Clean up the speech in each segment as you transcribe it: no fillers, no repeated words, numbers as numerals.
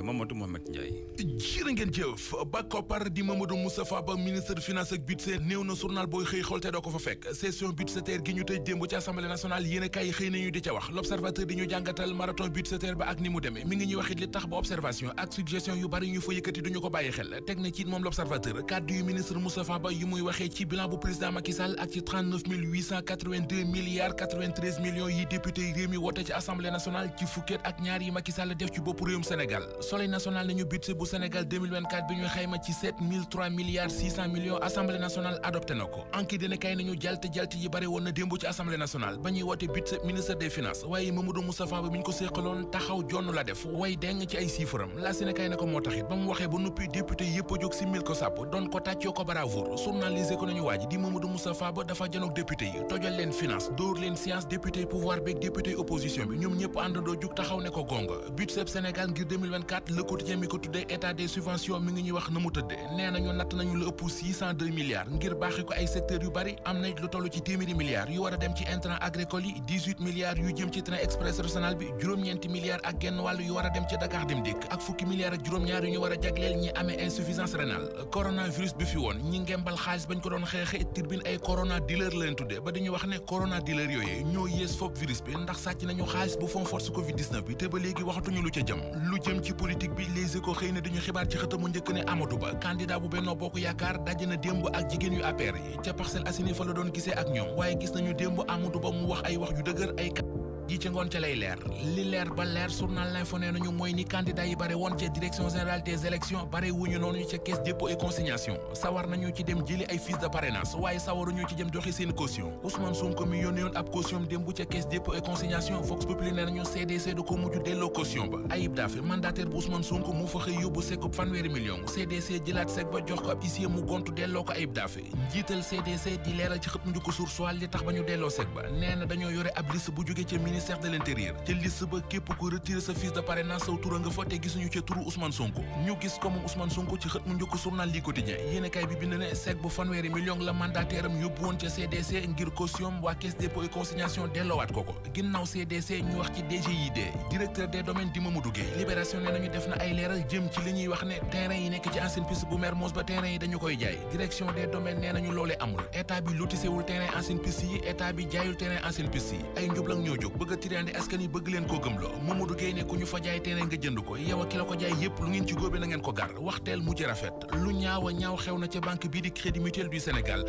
Mamadou Mohamed Ndiaye. jërë ngeen jëf ba koppar di Mamadou Moustapha Ba ministre finance ak budget néew na journal booy xëy xool te doo ko fa fekk session budgétaire gi ñu tëj démb ci assemblée nationale yéen a kaay xëy nañu di ca wax l'observateur di ñu jàngatal marathon budgétaire ba ak ni mu demee mi ngi ñuy waxit li tax ba observation ak suggestion yu bari ñu fa yëkkati duñu ko bàyyi xel teg na ci moom l'observateur kàddu yu ministre Moustapha Ba yu muy waxee ci bilan bu président Macky Sall ak ci 39 882 milliards 93 millions yi député yi réew mi woote ci assemblée nationale ci fukkeet ak ñaar yi Macky Sall def ci bopp réewum Sénégal Soleil national nañu budget bu Sénégal 2024 bi ñu xayma ci 7003 milliards 600 millions assemblée nationale adopté na ko enquête dina kay nañu jalte yi bare woon na démb ci assemblée nationale ba ñuy woote budget ministre des finances waaye Mamadou Moustapha Ba mi ñu ko séqaloon taxaw jonn la def way deng ci ay chiffres am la si ne kay na ko moo taxit ba mu waxee ba noppi député yëpp a jóg si mil ko sàpp doon ko tàccoo ko bravoure journalisé ko nañu waaji di Mamadou Moustapha Ba dafa janoog député yi tojal leen finance dóor leen science député pouvoir beeg député opposition bi ñoom ñëpp àndandoo jug taxaw ne ko gonga budget Sénégal ngir 2024 le quotidien mi ko tuddee état des subventions mi ngi ñuy wax na mu tëdde nee nañu natt nañu lu ëpp 602 milliards ngir baaxee ko ay secteurs yu bari am na lu toll ci téeméeri milliards yu war a dem ci intrants agricoles yi 18 milliards yu jëm ci train express régional bi juróom-ñeenti milliards ak genn wàll yu war a dem ci Dakar Dem Dikk ak fukki milliards ak juróom-ñaar yu ñu war a jagleel ñi amee insuffisance rénale coronavirus bi fi woon ñi ngembal xaalis bañ ko doon xeexe turbine ay corona dealer la leen tudde ba dañu wax ne corona dealer yooyu ñoo yées fopp virus bi ndax sàcc nañu xaalis bu fond force covid 19 bi te ba léegi waxatuñu lu ca jëm lu jëm ci politique bi Les Échos xëy na dañu xibaar ci xëtamu njëkk ne Amadou Ba candidat bu Benno Bokk Yaakaar daje na démb ak jigéen yu APR yi ca Parcelles Assainies fa la doon gisee ak ñoom waaye gis nañu démb Amadou Ba mu wax ay wax yu dëgër ay ji ci ngoon ca lay leer li leer ba leer journal L'Info nee nañu mooy ni candidat yi bare woon ca direction générale des élections bare wuñu noonu ca caisse dépôt et consignation sawar nañu ci dem jëli ay fiches de parrainage waaye sawaruñu ci dem joxe seen caution Ousmane Sonko mi yónnee woon ab caution démb ca caisse dépôt et consignation Vox Populi nee nañu CDC da ko mujj delloo caution ba Ayib Daffé mandataire bu Ousmane Sonko mu fa xëy yóbbu sekku fanweeri million CDC jëlaat sek ba jox ko ab huissier mu gontu delloo ko Ayib Daffé njiital CDC di leeral ci xët mu njëkk Source A li tax ba ñu delloo sek ba nee na dañoo yore ab liste bu jóge ca ministère de l'intérieur ca liste ba képp ku retiré sa fiche de parrainage saw tura nga fa te gisuñu ca turu Ousmane Sonko ñu gis ko moom Ousmane Sonko ci xët mu njëkk journal li quotidien yéenekaay bi bind ne sec bu fanweeri million la mandataire am yóbbu woon ca CDC ngir caution waa caisse dépôt et consignation delloowaat ko ginnaaw CDC ñu wax ci DGID directeur des domaines di Mamadou Gueye Libération ne nañu def na ay leeral jëm ci li ñuy wax ne terrain yi nekk ci ancienne piste bu Mermoz ba terrain yi dañu koy jaay direction des domaines nee nañu loolee amul état bi lotisewul terrain ancienne piste yi état bi jaayul terrain ancienne piste yi ay njublang ñoo jóg bëgg a tirandi askan yi bëgg leen koo gëmloo Mamadou Gueye ne ku ñu fa jaay terrain nga jënd ko yow a ki la ko jaay yépp lu ngeen ci góobe na ngeen ko gar waxteel mujj rafet lu ñaaw a ñaaw xew na ca banque bii di Crédit Mutuel du Sénégal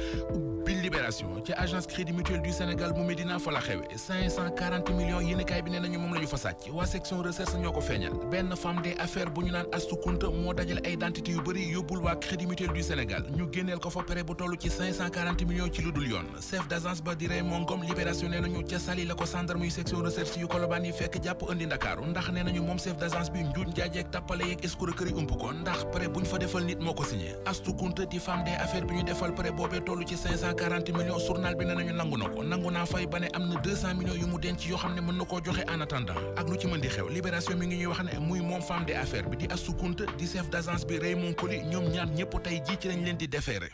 bi Libération ci agence Crédit Mutuel du Sénégal mu Médina fa la xewe 540 millions yéenekaay bi nee nañu moom la ñu fa sàcc waa section recherche ñoo ko feeñal benn femme des affaires bu ñu naan Astou Kounta moo dajale ay identité yu bëri yóbbul waa Crédit Mutuel du Sénégal ñu génneel ko fa prêt bu toll ci 540 millions ci lu dul yoon chef d'agence ba di Raymond Ngom Libération nee nañu ca Saly la ko gendarme yu section recherche yu Colobane yi fekk jàpp indi Ndakaaru ndax nee nañu moom chef d'agence bi njuuj njaajeek tappale yeeg escroquerie ump ko ndax prêt bu ñu fa defal nit moo ko signé Astou Kounta di femme des affaires bi ñu defal prêt boobee toll ci 540 millions journal bi nee nañu nangu na ko nangu naa fay ba ne am na 200 millions yu mu denc yoo xam ne mën na koo joxe en attendant ak lu ci mën di xew Libération mi ngi ñuy wax ne muy moom femme des affaires bi di Astou Kounta di chef d'agence bi Raymond Coly ñoom ñaar ñëpp tey jii ci lañ leen di déféré